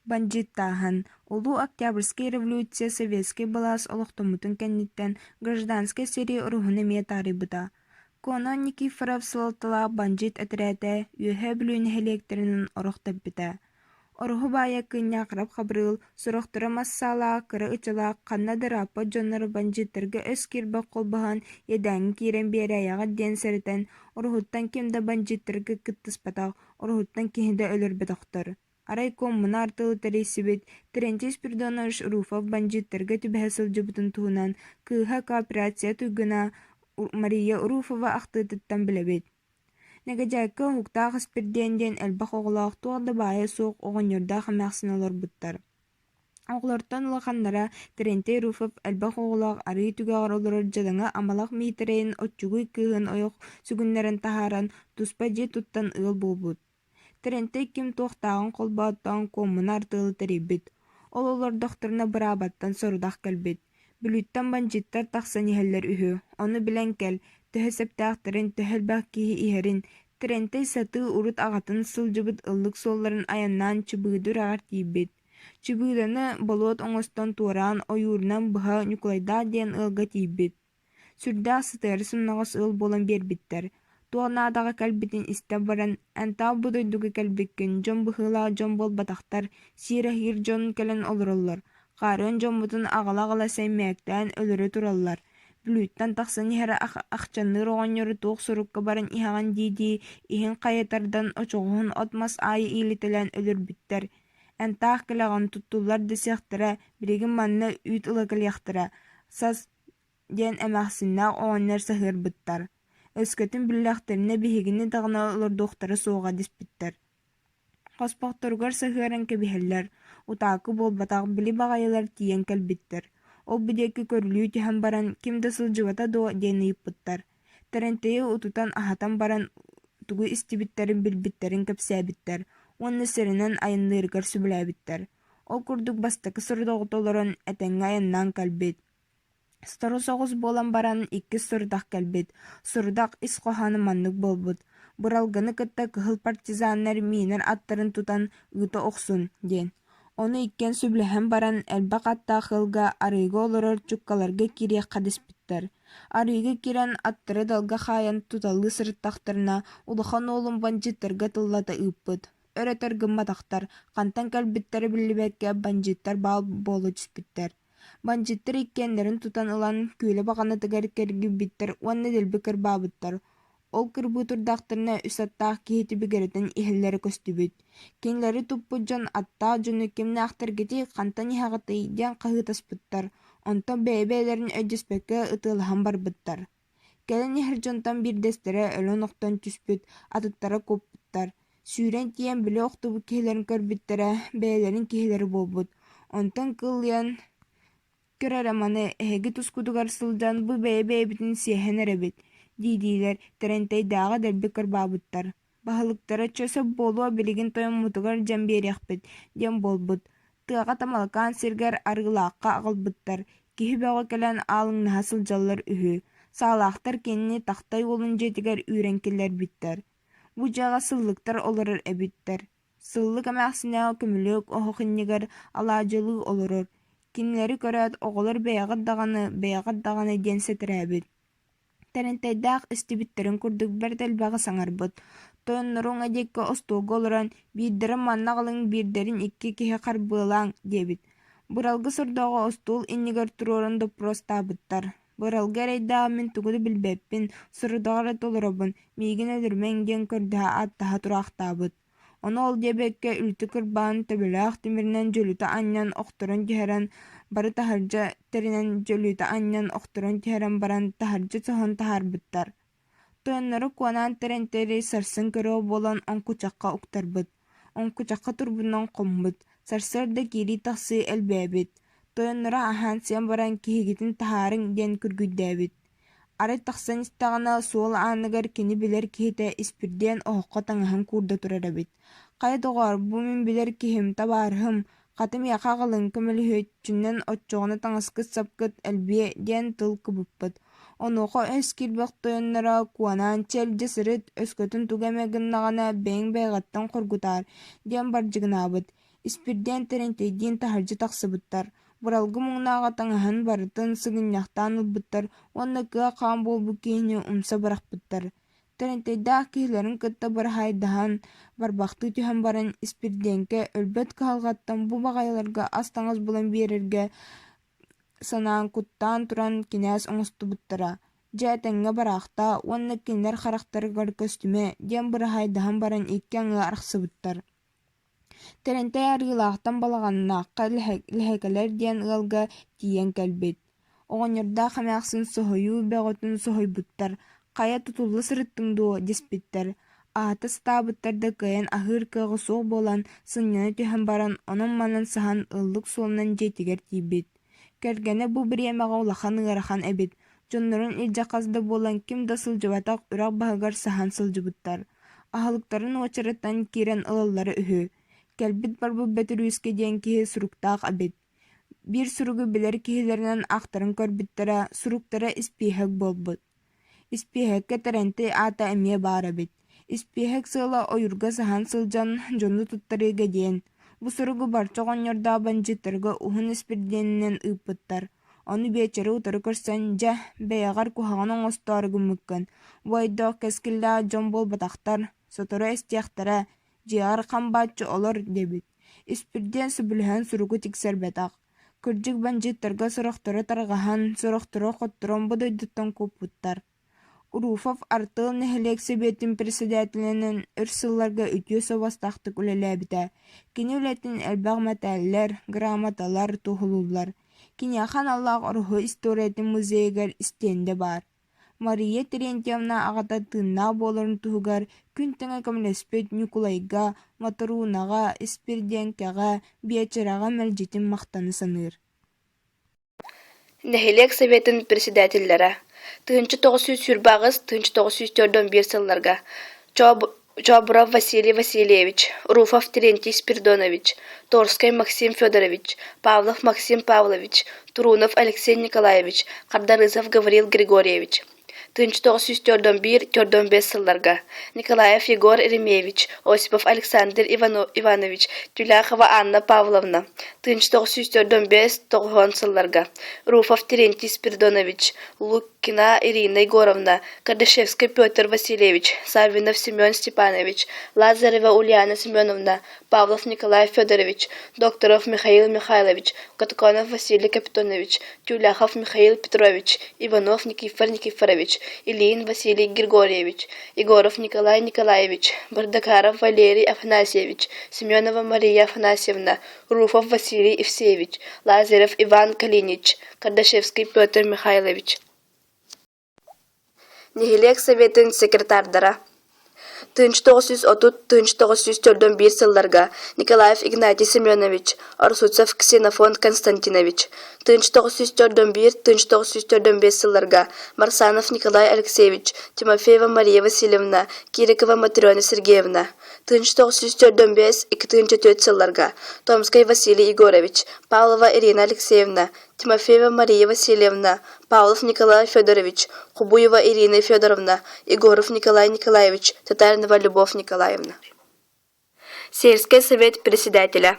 Бандьыыттааһын, Улуу Октябрьскай революция советскай былаас олохтоммутун кэнниттэн гражданскай сэрии уруһун эмиэ таарыйбыта. Конон Никифоров суолталаах бандьыыт этэрээтэ Үөһээ Бүлүү нэһилиэктэринэн орох тэппитэ. Ороһу баайа Кыынньаахырап Хабырыыл, сорохторо мас саалаах, кыра ычалаах, ханна да ырааппат дьонноро бандьыыттарга өс киирбэх холбоһон иэдээҥҥэ киирэн биэрээйэҕит диэн сэрэтэн, Ороһуттан ким да бандьыыттарга кыттыспатах, Ороһуттан киһи да өлөрбөтөхтөр. Арай коммунар тылы тэрийсибит Терентий Спиридонович Руфов бандьыыттарга түбэһэ сылдьыбытын туһунан кыыһа кооперация туйгуна Мария Руфова ахтыытыттан билэбит. Нэгэдьээккэ Уһуктаах Испирдиэн диэн элбэх оҕолоох туох да баайа суох оҕонньордоох эмээхсин олорбуттар. Оҕолортон улаханнара Терентий Руфов элбэх оҕолоох арыы түгэҕэр олорор дьадаҥы Амалах Миитэрэйин оччугуй кыыһын ойох сүгүннэрэн таһааран туспа дьиэ туттан ыал буолбут. Тэрэнтэй ким туохтааҕын холбооттоон куомунар тыалы тэрийбит, ол олордохторуна быраабаттан сорудах кэлбит: Бүлүүттэн бандьыыттар тахсан иһэллэр үһү, ону билэн кэл, төһө сөптөөхтөрүн, төһө элбэх киһи иһэрин Тэрэнтэй сатыы урут аҕатын сылдьыбыт ыллык суолларын айаннаан Чыбыыды үрэҕэр тиийбит. Чыбыыданы болуот оҥостон туораан ойуурунан быһа Ньукулайдаах диэн ыалга тиийбит. Сүрдээх сытыары сымнаҕас ыал буолан биэрбиттэр, туох наадаҕа кэлбитин истэн баран, эн таах бу дойдуга кэлбиккин, дьон быһыылаах дьон буолбатахтар, сиир-аһыыр дьон кэлэн олороллор, хаарыан дьоммутун аҕала-аҕала сэймээктээн өлөрө тураллар, Бүлүүттэн тахсан иһэр ахчанныыр оҕонньору туох сурукка баран иһэҕин дии-дии иһин хайа тардан очоҕоһун от-мас аайы иилитэлээн өлөрбүттэр, эн таах кэлэҕин туттуллар да сиэхтэрэ, билигин манна үүт ыла кэлиэхтэрэ, сас диэн эмээхсиннээх оҕонньор саһыарбыттар, өскөтүн биллэхтэринэ биһигини даҕаны олордуохтара суоҕа дэспиттэр. Хоспохторугар саһыаран кэбиһэллэр, утаакы буолбатах били баҕайылар тиийэн кэлбиттэр, ол-бу диэки көрүлүү түһэн баран ким да сылдьыбата дуо диэн ыйыппыттар. Тэрэнтэйи утутан аһатан баран тугу истибиттэрин билбиттэрин кэпсээбиттэр уонна сиринэн айанныырыгар сөбүлээбиттэр. Ол курдук бастакы сорудаҕы толорон этэҥҥэ айаннаан кэлбит. Сотору соҕус буолан баран иккис сорудах кэлбит. Сорудах ис хоһооно маннык буолбут: «Быралгыны кытта кыһыл партизаннар миинэр аттарын тутан ыыта охсун» диэн. Ону иккиэн сөбүлэһэн баран элбэх аттаах ыалга арыыга олорор чуккаларга киириэххэ дэспиттэр. Арыыга киирэн аттары далга хаайан туталыы сырыттахтарына улахан уолун бандьыыттарга тыллата ыыппыт. Өр өтөр гымматахтар, хантан кэлбиттэрэ биллибэккэ бандьыыттар баал буола түспүттэр. Бандьыыттар иккиэннэрин тутан ылан күөлэ баҕанатыгар кэргийбиттэр уонна дэлби кырбаабыттар. Ол кырбыы турдахтарына үс аттаах киһи түбүгэритэн иһэллэрэ көстүбүт. Кинилэри туппут дьон аттаах дьону кимнээхтэргитий, хантан иһэҕитий диэн хаһыытаспыттар, онтон бэйэ-бэйэлэрин өйдөспөккө ытыалаһан барбыттар. Кэлэн иһэр дьонтон биирдэстэрэ өлөн охтон түспүт, атыттара куоппуттар. Сүүрэн тиийэн били охтубут киһилэрин көрбүттэрэ, бэйэлэрин киһилэрэ буолбут. Онтон кылыйан «Көр эрэ маны, эһиги тускутугар сылдьан бу бэйэ-бэйэбитин сиэһэн эрэбит» дии-диилэр Тэрэнтэйдээҕи дэлби кырбаабыттар. Баһылыктара «Чэ сөп буолуо, билигин тойоммутугар дьэн биэриэхпит» диэн буолбут. Тыаҕа Тамалакаан сиригэр Арыылаахха аҕалбыттар, киһи бөҕө кэлэн аалыҥнаһа сылдьаллар үһү. Саалаахтар кинини Тахтай уолун дьиэтигэр үүрэн киллэрбиттэр. Бу дьиэҕэ сыллыктар олорор эбиттэр. Сыллык эмээхсинээҕи көмүлүөк оһох иннигэр алаадьылыы олорор. Кинилэри көрөөт, оҕолор бэйэҕит даҕаны, бэйэҕит даҕаны диэн сэтэрээбит. Тэрэнтэйдээх истибиттэрин курдук бэрт элбэҕи саҥарбыт, тойонноруҥ диэки остуолга олорон биирдэрин манна аҕалыҥ, биирдэрин икки киһи харбыалааҥ диэбит. Быралгы сордооҕу остуол иннигэр туруоран доппуруостаабыттар. Быралгы эрэйдээҕи мин тугу да билбэппин, сорудаҕы эрэ толоробун, миигин өлөрүмэҥ диэн көрдөһө ааттаһа тураахтаабыт. Ону ол диэбэккэ үлтү кырбаан, төбөлөөх тимиринэн дьөлүтэ анньан охторон түһэрэн, бары таһырдьа тэринэн дьөлүтэ анньан охторон түһэрэн баран таһырдьа соһон таһаарбыттар. Тойоннору куонаан тэрэнтэри сарсын көрүөх буолан оҥкучахха уктарбыт. Оҥкучахха турбунан хоммут, сарсыарда киирии-тахсыы элбээбит. Тойонноро аһаан-сиэн баран киһигитин таһаарыҥ диэн күргүйдээбит. Арай тахсан истэҕинэ суол ааныгар кини билэр киһитэ Испирдиэн оһоххо таҥаһын куурда турар эбит. «Хайа доҕоор, бу мин билэр киһим, табаарыһым, хата миэхэ аҕалыҥ, көмөлөһүөччүнэн оччоҕуна таҥаскыт-сапкыт элбиэ» диэн тыл кыбыппыт. Онуоха өс киирбэх тойонноро Куонаан «Чэ илдьэ сырыт, өскөтүн тугу эмэ гыннаҕына бэйэҥ бэйэҕиттэн хоргутаар» диэн бардьыгынаабыт. Испирдиэн Тэрэнтэйдиин таһырдьа тахсыбыттар, Быралгы муҥнааҕы таҥаһын барытын сыгынньахтаан ылбыттар уонна кыа хаан буолбут киһини умса бырахпыттар. Тэрэнтэйдээх киһилэрин кытта быраһаайдаһан, барбахтыы түһэн баран Испирдиэҥкэ өлбөт кыһалҕаттан бу баҕайыларга ас-таҥас булан биэрэргэ санаан куттаан туран кинээс оҥостубуттара: «Дьэ этэҥҥэ бараахтаа уонна кинилэр харахтарыгар көстүмэ» диэн быраһаайдаһан баран икки аҥыы арахсыбыттар. Тэрэнтэй Арыылаахтан Балаҕаннаахха Лэһэкэлэр диэн ыалга тиийэн кэлбит. Оҕонньордоох эмээхсин соһуйуу бөҕөтүн соһуйбуттар, «Хайа тутулла сырыттыҥ дуо?» дэспиттэр. Аһата сатаабыттар да кыайан аһыыр кыаҕа суох буолан, сынньана түһэн баран, онон-манан саһан ыллык суолунан дьиэтигэр тиийбит. Кэргэнэ бу бириэмэҕэ улахан ыарахан эбит, дьоннорун илдьэ хас да буолан ким да сылдьыбатах үрэх баһыгар саһан сылдьыбыттар. Аһылыктарын уочараттан киирэн ылаллара үһү. Кэлбит-барбыт Бөтүрүүскэ диэн киһи суруктаах эбит. Биир суругу билэр киһилэринэн аахтаран көрбүттэрэ, суруктара испииһэк буолбут. Испииһэккэ Тэрэнтэй аата эмиэ баар эбит. Испииһэк сыала ойуурга саһан сылдьан дьону туттарыыга диэн. Бу суругу барча оҕонньордоох бандьыыттарга уһун испирдиэнинэн ыыппыттар. Ону биэчэри утары көрсөн, дьэ, бэйэҕэр куһаҕан оҥостоору гыммыккын, бу өйдөөх кэскиллээх дьон буолбатахтар, сотору эстиэхтэрэ, дьиэҕэр хам бааччы олор диэбит. Испирдиэн сөбүлэһэн суругу тиксэрбэтэх. Кырдьык бандьыыттарга сорохторо тарҕаһан, сорохторо хотторон бу дойдуттан куоппуттар. Руфов Артыал нэһилиэк сэбиэтин председателинэн өр сылларга үтүө суобастаахтык үлэлээбитэ. Кини үлэтин элбэх мэтээллэр, грамоталар туоһулууллар. Киниэхэ аналлаах Ороһу историятын музейыгар истиэндэ баар. Мария Терентьевна аҕата тыыннаах буоларын туһугар күн тэҥэ көмөлөспүт Ньукулайга, Мотуруунаҕа, Испирдиэҥкэҕэ, Биэчэрэҕэ мэлдьитин махтана саныыр. Нэһилиэк советын председателлэрэ 1928 1941 сылларга Чообуров Василий Васильевич, Руфов Терентий Спиридонович, Торскай Максим Федорович, Павлов Максим Павлович, Турунов Алексей Николаевич, Хардарысов Гаврил Григорьевич. 1941-45 сылларга Николаев Егор Еремеевич, Осипов Александр Иванович, Тюляхова Анна Павловна 1945-90 сылларга Руфов Терентий Спиридонович, Лукина Ирина Егоровна, Кардашевскай Петр Васильевич, Саввинов Семен Степанович, Лазарева Ульяна Семеновна, Павлов Николай Федорович, Докторов Михаил Михайлович, Катканов Василий Капитонович, Тюляхов Михаил Петрович, Иванов Никифор Никифорович, Ильин Василий Григорьевич, Егоров Николай Николаевич, Бардакаров Валерий Афанасьевич, Семенова Мария Афанасьевна, Руфов Василий Евсеевич, Лазарев Иван Калинич, Кардашевский Петр Михайлович. Нэһилиэк советын секретардара 1930-1941 сылларга Николаев Игнатий Семенович, Арсуцев Ксенофонт Константинович, 1941-1945 сылларга Марсанов Николай Алексеевич, Тимофеева Мария Васильевна, Кирикова Матрена Сергеевна, 1945-2004 сылларга Томскай Василий Егорович, Павлова Ирина Алексеевна, Тимофеева Мария Васильевна, Павлов Николай Федорович, Хубуева Ирина Федоровна, Егоров Николай Николаевич, Татаринова Любовь Николаевна. Сельскэй совет председателэ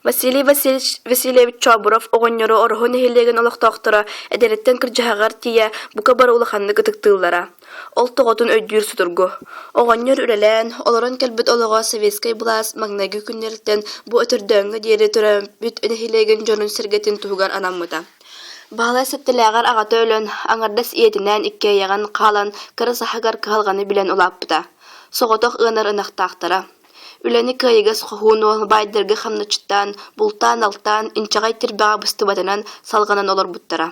Василий Васильевич, Васильевич Чообуров оҕонньору Ороһу нэһилиэгин олохтоохторо эдэриттэн кырдьаҕаҕар тиийэ бука бары улаханнык ытыктыыллара. Ол тоҕотун өйдүүр судургу. Оҕонньор үлэлээн, олорон кэлбит олоҕо советскай былаас маҥнайгы күннэриттэн бу өтөрдөөҥҥө диэри төрөөбүт нэһилиэгин дьонун-сэргэтин туһугар анаммыта. Баһылай сэттэлээҕэр аҕата өлөн, аҥардас ийэтинээн иккиэйэҕин хаалан кыра саһыгар кыһалҕаны билэн улааппыта. Соҕотох ыанар ынахтаахтара. Үлэни кыайыгас хоһуун уол баайдарга хамначчыттаан, бултаан-алтаан, инчэҕэй тирбэҕэ быстыбатынан салҕанан олорбуттара.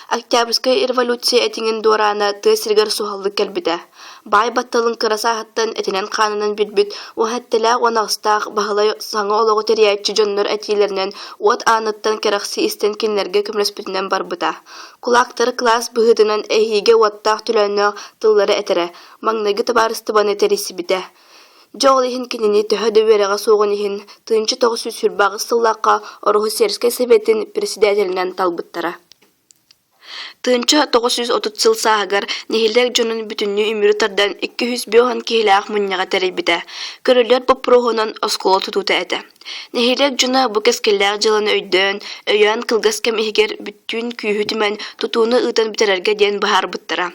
Октябрьскай революция этиҥин дуораана тыа сиригэр суһаллык кэлбитэ. Баай батталын кыра сааһыттан этинэн-хаанынан билбит уһэттэлээх уон аҕыстаах Баһылай саҥа олоҕу тэрийээччи дьоннор этиилэринэн уот ааныттан кэрэхсии истэн кинилэргэ көмөлөспүтүнэн барбыта. Кулаактары кылаас быһыытынан эһиигэ уоттаах төлөөннөөх тыллары этэрэ, маҥнайгы табаарыстыбаны тэрийсибитэ. Дьэ ол иһин кинини төһө да үөрэҕэ суоҕун иһин 1928 сыллаахха Ороһу сельскэй советын председателинэн талбыттара. 1930 сыл сааһыгар нэһилиэк дьонун бүтүннүү үмүрү тардан 250 киһилээх мунньаҕы тэрийбитэ. Көрүллэр боппуруоһунан оскуола тутуута этэ. Нэһилиэк дьоно бу кэскиллээх дьыаланы өйдөөн, өйөөн кылгас кэм иһигэр бүттүүн күүһү түмэн тутууну ыытан бүтэрэргэ диэн быһаарбыттара.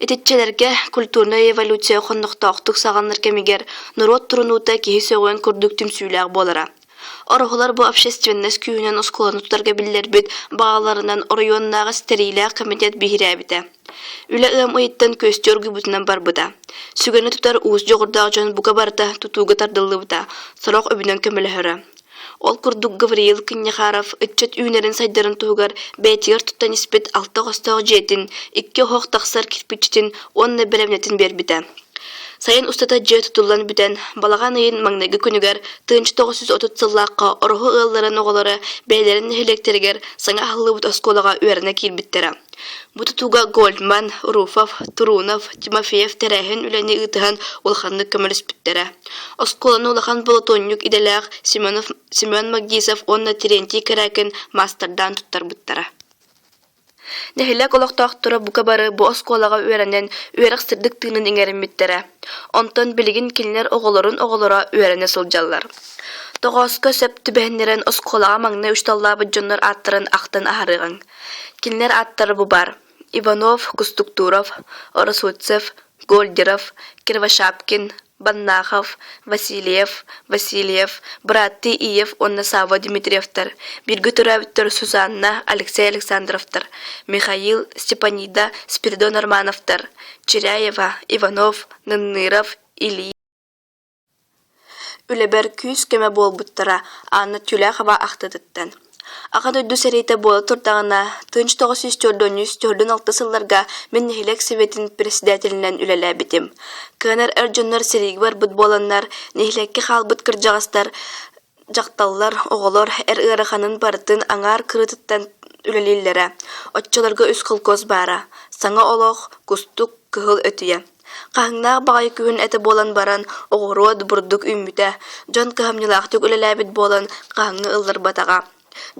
Итиччэлэргэ культурнай революция хоннохтоохтук саҕаланар кэмигэр норуот турунуута киһи сөҕүөн курдук түмсүүлээх буолара. Ороһулар бу общественность күүһүнэн оскуоланы тутарга биллэрбит баҕаларынан оройуоннааҕы ситэриилээх комитет биһирээбитэ. Үлэ ыам ыйыттан күөстүү оргуйбутунан барбыта. Сүгэни тутар уус дьоҕурдаах дьон бука барыта тутууга тардыллыбыта, сорох үбүнэн көмөлөһөрө. Ол курдук Гавриил Кынньахаров ыччат үүнэрин-сайдарын туһугар бэйэтигэр туттан испит алта хостоох дьиэтин, икки оһох тахсар кирпичитин уонна бэлэмнэтин биэрбитэ. Сайын устата дьиэ тутуллан бүтэн, балаҕан ыйын маҥнайгы күнүгэр 1930 сыллаахха Ороһу ыалларын оҕолоро бэйэлэрин нэһилиэктэригэр саҥа аһыллыбыт оскуолаҕа үөрэнэ киирбиттэрэ. Бу тутууга Гольдман, Руфов, Турунов, Тимофеев тэрээһин үлэни ыытыһан улаханнык көмөлөспүттэрэ. Оскуоланы улахан болотуонньук идэлээх Семенов, Семен Магдисов уонна Терентий Корякин маастардаан туттарбыттара. Нэһилиэк олохтоохторо бука бары бу оскуолаҕа үөрэнэн, үөрэх сырдык тыынын иҥэриммиттэрэ. Онтон билигин кинилэр оҕолорун оҕолоро үөрэнэ сылдьаллар. Тоҕооско сөп түбэһиннэрэн оскуолаҕа маҥнай учууталлаабыт дьоннор ааттарын ахтан аһарыаҕыҥ. Кинилэр ааттара бу баар: Иванов, Кустуктуров, Оросутцев, Гольдеров, Кривошапкин, Баннахов, Васильев, Васильев, бырааттыы Иев уонна Савва Дмитриевтар, бииргэ төрөөбүттэр Сусанна, Алексей Александровтар, Михаил, Степанида, Спиридон Романовтар, Чиряева, Иванов, Нынныров, Ильин Үлэбэр күүс-көмө буолбуттара Анна Тюляхова ахтыытыттан. Аҕа дойду сэриитэ буола турдаҕына, 1943-46 сылларга мин нэһилиэк сэбиэтин председателинэн үлэлээбитим. Кыанар эр дьоннор сэриигэ барбыт буоланнар, нэһилиэккэ хаалбыт кырдьаҕастар, дьахталлар, оҕолор эр ыараханын барытын аҥаар кырыытыттан үлэлииллэрэ. Оччолорго үс холкуос баара: Саҥа олох, Кустук, Кыһыл өтүйэ. Хаһыҥнаах баҕайы күһүн этэ буолан баран, оҕуруот, бурдук үүммүтэ. Дьон кыһамньылаахтык үлэлээбит буолан, хаһыҥҥа ылларбатаҕа.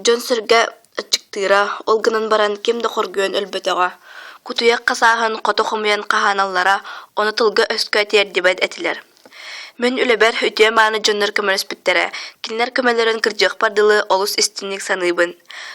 Дьон-сэргэ аччыктыыра, ол гынан баран ким да хоргуйан өлбөтөҕө. Кутуйах хасааһын хото хомуйан хаһааналлара, ону тылга-өскө тиэрдибэт этилэр. Мин үлэбэр үтүө-мааны дьоннор көмөлөспүттэрэ, кинилэр көмөлөрүн кырдьыахпар дылы олус истиҥник саныыбын.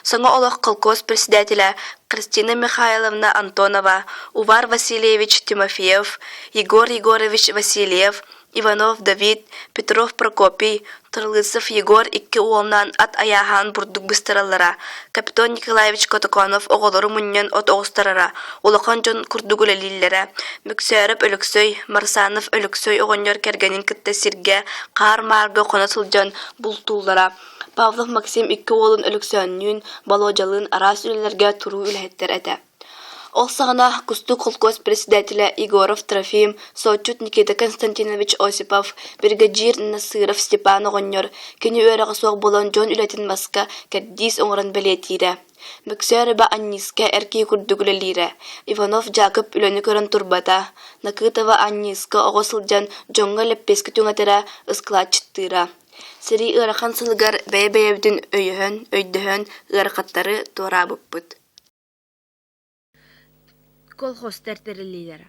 Саҥа олох холкуос председателэ Христина Михайловна Антонова, Увар Васильевич Тимофеев, Егор Егорович Васильев, Иванов Давид, Петров Прокопий, Тарлысов Егор икки уолунаан ат айааһаан бурдук быстараллара, Капитон Николаевич Котоконов оҕолору мунньан от оҕустарара, улахан дьон курдук үлэлииллэрэ. Мөксөөрөп Өлөксөй, Марсанов Өлөксөй оҕонньор кэргэнин кытта сиргэ, хаар-маарга хоно сылдьан бултууллара. Павлов Максим икки уолун Өлөксөөннүүн, Болуодьалыын араас үлэлэргэ туруу үлэһиттэр этэ. Ол саҕана Кустук холкуос председателэ Егоров Трофим, суотчут Никита Константинович Осипов, биригэдьиир Насыров Степан оҕонньор кини үөрэҕэ суох буолан дьон үлэтин маска кэрдиис оҥорон бэлиэтиирэ. Мөксөөр эбэ Анньыыска эр киһи курдук үлэлиирэ. Иванов Дьаакып үлэни көрөн турбата. Накытова Анньыыска оҕо сылдьан дьоҥҥо лэппиэскэ түҥэтэрэ, ыскылааччыттыыра. Сэрии ыарахан сылыгар бэйэ-бэйэбитин өйөһөн, өйдөһөн ыарахаттары туораабыппыт. Колхозтар тэриллиилэрэ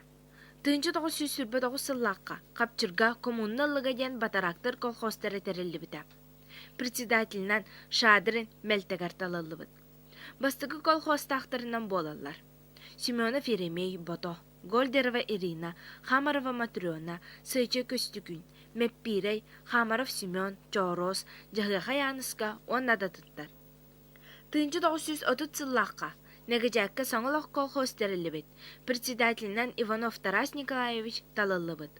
1929 сыллаахха Хапчырга Коммуна ыллыга диэн батараактар колхозтара тэриллибитэ. Председателинэн Шадрин Мэлтэгэр талыллыбыт. Бастакы колхозтаахтарынан буолаллар: Семенов Еремей Бото, Гольдерова Ирина, Хамарова Матрена, Сыча Көстүкүн, Мэппиирэй, Хамаров Семен, Чооруос, Дьаһыахай Ааныска уонна да атыттар. 1930 сыллаахха Нэгэдьээккэ саҥа олох колхоз тэриллибит, председателинэн Иванов Тарас Николаевич талыллыбыт.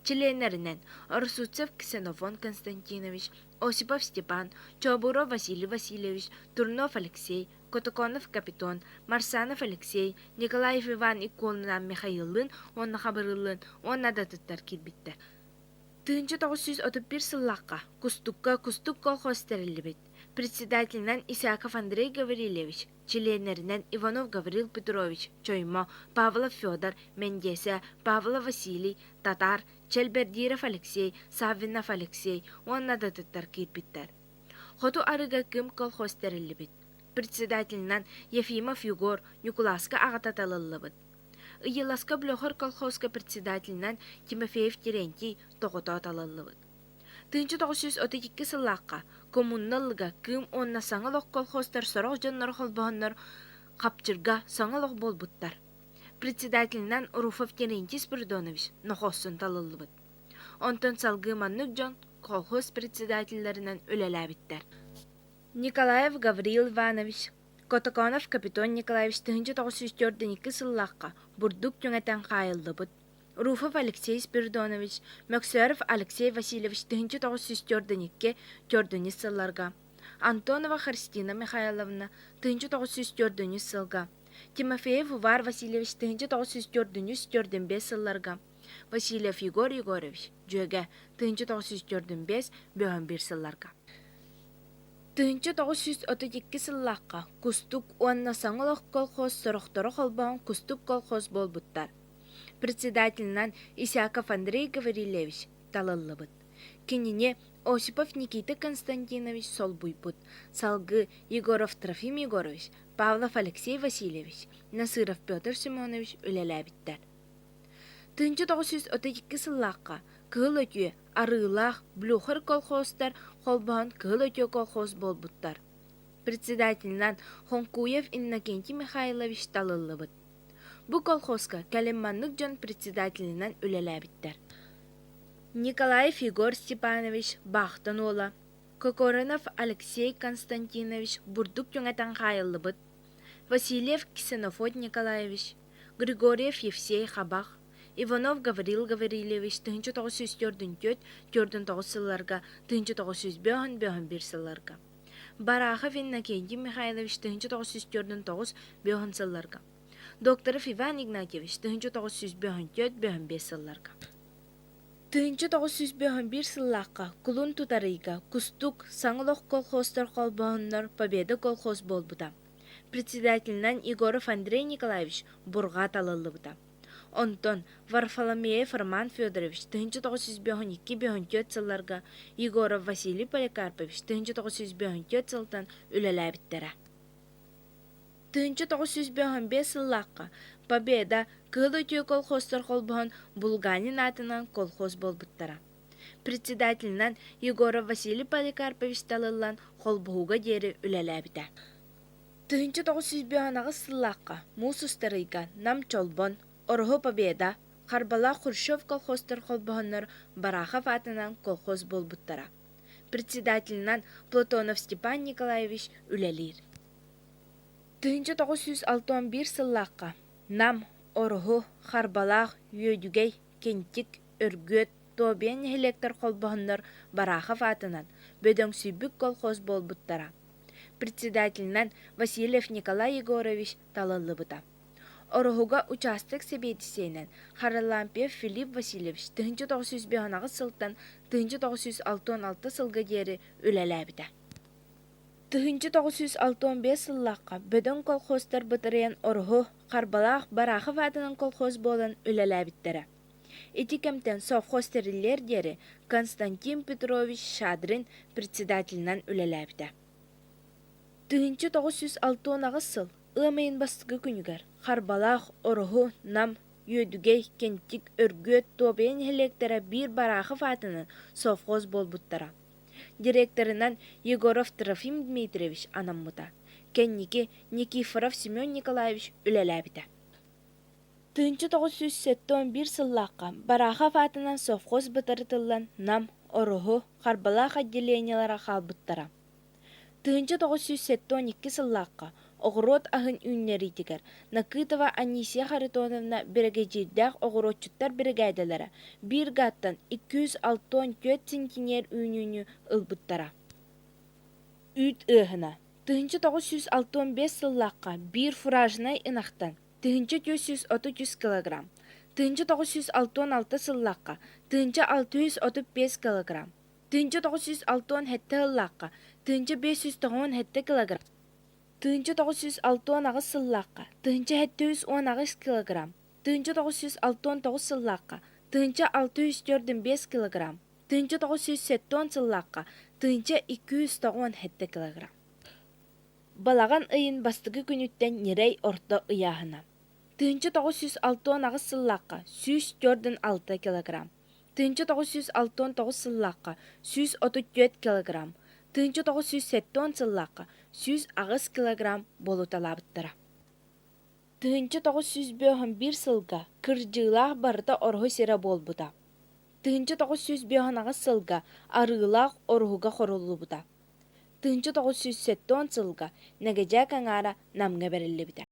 Чилиэннэринэн Оросутцев Ксенофонт Константинович, Осипов Степан, Чобуров Василий Васильевич, Турнов Алексей, Котоконов Капитон, Марсанов Алексей, Николаев Иван Иконынан Михаиллыын уонна Хабырыыллыын уонна да атыттар киирбиттэр. 1931 сыллаахха Кустукка Кустук колхоз тэриллибит. Председателинэн Исаков Андрей Гаврильевич, чилиэннэринэн Иванов Гаврил Петрович, Чоймо, Павлов Федор, Мэндиэсэ, Павлов Василий, Татар, Чэлбэрдииров Алексей, Саввинов Алексей уонна да атыттар киирбиттэр. Хоту арыыга Кым колхоз тэриллибит. Председателинэн Ефимов Егор Ньукулааска аҕата талыллыбыт. Ыйыласка Блөхөр колхозка председателинэн Тимофеев Терентий тоҕото талыллыбыт. 1932 сыллаахха коммуна ыллыга Кыым уонна Саҥа олох колхозтар сорох дьонноро холбоһоннор Хапчырга саҥа олох буолбуттар. Председателинэн Руфов Терентий Спиридонович Нохооссон талыллыбыт. Онтон салгыы маннык дьон колхоз председателлэринэн үлэлээбиттэр. Николаев Гаврил Иванович, Котоконов Капитон Николаевич 1942 сыллаахха бурдук түҥэтэн хаайыллыбыт. Руфов Алексей Спиридонович, Мөксөров Алексей Васильевич 1942 төрдүнүс сылларга, Антонова Христина Михайловна 1904 сылга, Тимофеев Увар Васильевич 1904-45 сылларга, Васильев Егор Егорович дьүөгэ 1945-51 сылларга. 1932 сыллаахха Кустук уонна Саҥа олох колхоз сорохторо холбоон Кустук колхоз буолбуттар. Председателинэн Исаков Андрей Гаврильевич талыллыбыт. Кинини Осипов Никита Константинович солбуйбут, салгыы Егоров Трофим Егорович, Павлов Алексей Васильевич, Насыров Петр Семенович үлэлээбиттэр. 1932 сыллаахха Кыһыл Өтүө, Арыылаах, Блюхер колхозтар холбоһон Кыһыл Өтүө колхоз буолбуттар. Председателинэн Хоҥкуев Иннокентий Михайлович талыллыбыт. Бу колхозка кэлин маннык дьон председателинэн үлэлээбиттэр. Николаев Егор Степанович Баахтан уола, Кокоринов Алексей Константинович бурдук түҥэтэн хаайыллыбыт, Васильев Ксенофонт Николаевич, Григорьев Евсей Хабах, Иванов Гаврил Гаврильевич 1944-49 сылларга, 1951 сылларга, Барахов Иннокентий Михайлович 1949 сылларга, Докторов Иван Игнатьевич 1954 сылларга. 1951 сыллаахха кулун тутар ыйга Кустук, Саҥа олох колхозтар холбоһоннор Победа колхоз буолбута. Председателинэн Егоров Андрей Николаевич Бурҕаа талыллыбыта. Онтон Варфоломеев Роман Федорович 1952-54 сылларга Егоров Василий Поликарпович 1954 сылтан үлэлээбиттэрэ. 1955 сыллаахха Победа, Кыһыл Өтүө колхозтар холбоһон Булганин аатынан колхоз буолбуттара. Председателинэн Егоров Василий Поликарпович талыллан холбоһууга диэри үлэлээбитэ. 1958 сыллаахха муус устар ыйга Нам Чолбон, Ороһу Победа, Харбалаах Хрущев колхозтар холбоһоннор Барахов аатынан колхоз буолбуттара. Председателинэн Платонов Степан Николаевич үлэлиир. 1961 сыллаахха Нам, Ороһу, Харбалаах, Үөдүгэй, Кэнтик, Өргүөт, Тобия нэһилиэктэр холбоһоннор Барахов аатынан бөдөҥсүйбүт колхоз буолбуттара. Председателинэн Васильев Николай Егорович талыллыбыта. Ороһуга учаастак сэбиэдиссэйинэн Харлампьев Филипп Васильевич 1958 сылтан 1966 сылга диэри үлэлээбитэ. 1965 сыллаахха бөдөҥ колхозтар бытарыйан Ороһу, Харбалаах, Барахов аатынан колхоз буолан үлэлээбиттэрэ. Ити кэмтэн совхоз тэриллиэр диэри Константин Петрович Шадрин председателинэн үлэлээбитэ. 1968 сыл ыам ыйын бастакы күнүгэр Харбалаах, Ороһу, Нам, Үөдүгэй, Кэнтик, Өргүөт, Туобуйа нэһилиэктэрэ биир Барахов аатынан совхоз буолбуттара. Директорынан Егоров Трофим Дмитриевич анаммыта. Кэнники Никифоров Семен Николаевич үлэлээбитэ. 1971 сыллаахха Барахов аатынан совхоз бытарытыллан Нам, Ороһу, Харбалаах отделениелара хаалбыттара. 1972 сыллаахха оҕуруот аһын үүннэриитигэр Накытова Анисия Харитоновна биригэдьиирдээх оҕуруотчуттар биригээдэлэрэ биир гааттан 264 центнер үүнүүнү ылбыттара. Үүт ыаһына 1965 сыллаахха биир фуражнай ынахтан 1433 килограмм, 1966 сыллаахха 1635 килограмм, 1967 сыллаахха 1597 килограмм, 1968 сыллаахха 1718 килограмм, 1969 сыллаахха 1645 килограмм, 1970 сыллаахха 1297 килограмм. Балаҕан ыйын бастакы күнүттэн ньирэй орто ыйааһына: 1968 сыллаахха 146 килограмм, 1969 сыллаахха 134 килограмм, 1970 сыллаахха 108 килограмм буолуталаабыттара. 1951 сылга Кырдьыылаах барыта Ороһу сирэ буолбута. 1958 сылга Арыылаах Ороһуга хоруллубута. 1970 сылга Нэгэдьээк аҥаара Намҥа бэриллибитэ.